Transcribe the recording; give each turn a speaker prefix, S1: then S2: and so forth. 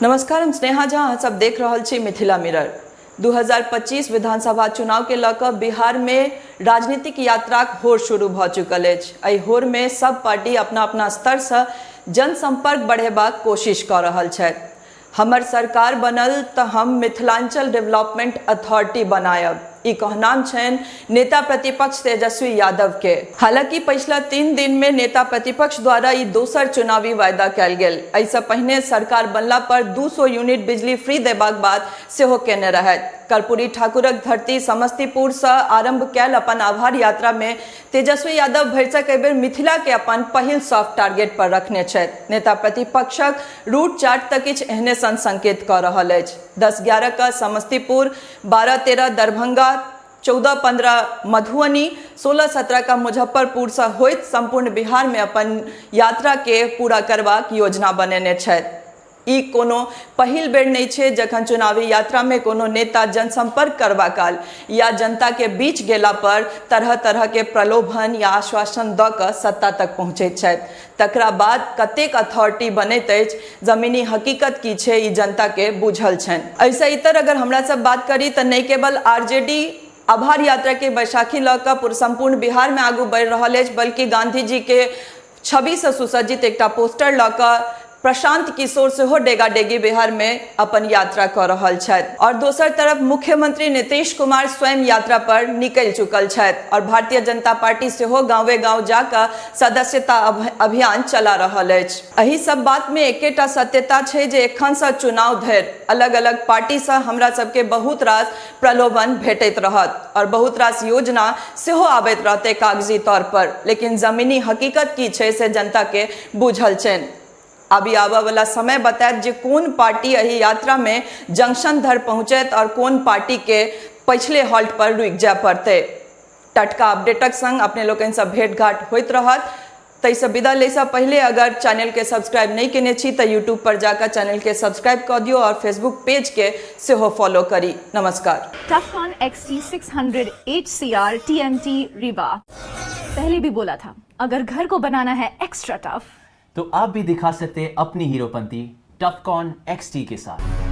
S1: नमस्कार, हम स्नेहा झा, अहाँ सब देख रहल छी मिथिला मिरर। 2025 विधानसभा चुनाव के लऽ कऽ बिहार में राजनीतिक यात्राक होड़ शुरू भऽ चुकल अछि। एहि होड़ में सब पार्टी अपना अपना स्तर से जनसंपर्क बढ़ेबाक कोशिश कऽ रहल छथि। हमर सरकार बनल तऽ हम मिथिलांचल डेवलपमेंट अथॉरिटी बनायब, ई कहनाम छनि नेता प्रतिपक्ष तेजस्वी यादव के। हालांकि पछिला 3 दिन में नेता प्रतिपक्ष द्वारा ई दोसर चुनावी वायदा कयल गेल। एहिसँ पहिने सरकार बनला पर 200 यूनिट बिजली फ्री देबाक बात सेहो केने रहथि। कर्पूरी ठाकुरक धरती समस्तीपुर सँ आरंभ कयल अपन आभार यात्रा में तेजस्वी यादव भरिसक एहि बेर मिथिला के अपन पहिल सॉफ्ट टारगेट पर रखने छथि। नेता प्रतिपक्षक रूट चार्ट तऽ किछु एहने सन संकेत कऽ रहल अछि। 10-11 के समस्तीपुर, 12-13 दरभंगा, 14-15 मधुबनी, 16-17 का मुजफ्फरपुर सँ होइत संपूर्ण बिहार में अपन यात्रा के पूरा करबाक योजना बनेने छथि। ई कोनो पहिल बेर नहि छै जखन चुनावी यात्रा में कोनो नेता जनसंपर्क करबा काल या जनता के बीच गेला पर तरह तरह के प्रलोभन या आश्वासन दऽ कऽ सत्ता तक पहुंचैत छथि। तकरा बाद कतेक अथॉरिटी बनैत अछि, जमीनी हकीकत की छै, ई जनता के बुझल छनि। एहिसँ इतर अगर हमरा सब बात करी तऽ नहि केवल आरजेडी आभार यात्रा के बैसाखी लऽ कऽ संपूर्ण बिहार में आगू बढ़ि रहल अछि, बल्कि गांधी जी के छवि सँ सुसज्जित एकटा पोस्टर लऽ कऽ प्रशांत किशोर सेहो डेगा डेगी बिहार में अपन यात्रा कऽ रहल छथि। और दोसर तरफ मुख्यमंत्री नीतीश कुमार स्वयं यात्रा पर निकलि चुकल छथि और भारतीय जनता पार्टी सेहो गांवे गांव जा कऽ सदस्यता अभियान चला रहल अछि। एहि सब बात में एकेटा सत्यता छै जे एखन सँ चुनाव धरि अलग अलग पार्टी सँ हमरा सबके बहुत रास प्रलोभन भेटैत रहत और बहुत रास योजना सेहो आबैत रहतै कागजी तौर पर, लेकिन जमीनी हकीकत की छै से जनता के बुझल छनि। आब ई आबऽ वाला समय बतायत जे कोन पार्टी एहि यात्रा में जंक्शन धरि पहुंचत और कोन पार्टी के पछिले हॉल्ट पर रुकि जाय पड़तै। टटका अपडेटक संग अपने लोकनि सँ भेंट घाट होइत रहत। ताहिसँ विदा लैसँ पहिले अगर चैनलके सब्सक्राइब नहि केने छी तऽ यूट्यूब पर जाकऽ चैनलके सब्सक्राइब कऽ दियौ और फेसबुक पेजके सेहो फॉलो करी। नमस्कार।
S2: Tufcon XT600 HCR TMT Rewa। पहले भी बोला था, अगर घर को बनाना है एक्स्ट्रा टफ
S3: तो आप भी दिखा सकते हैं अपनी हीरोपंती टफकॉन XT के साथ।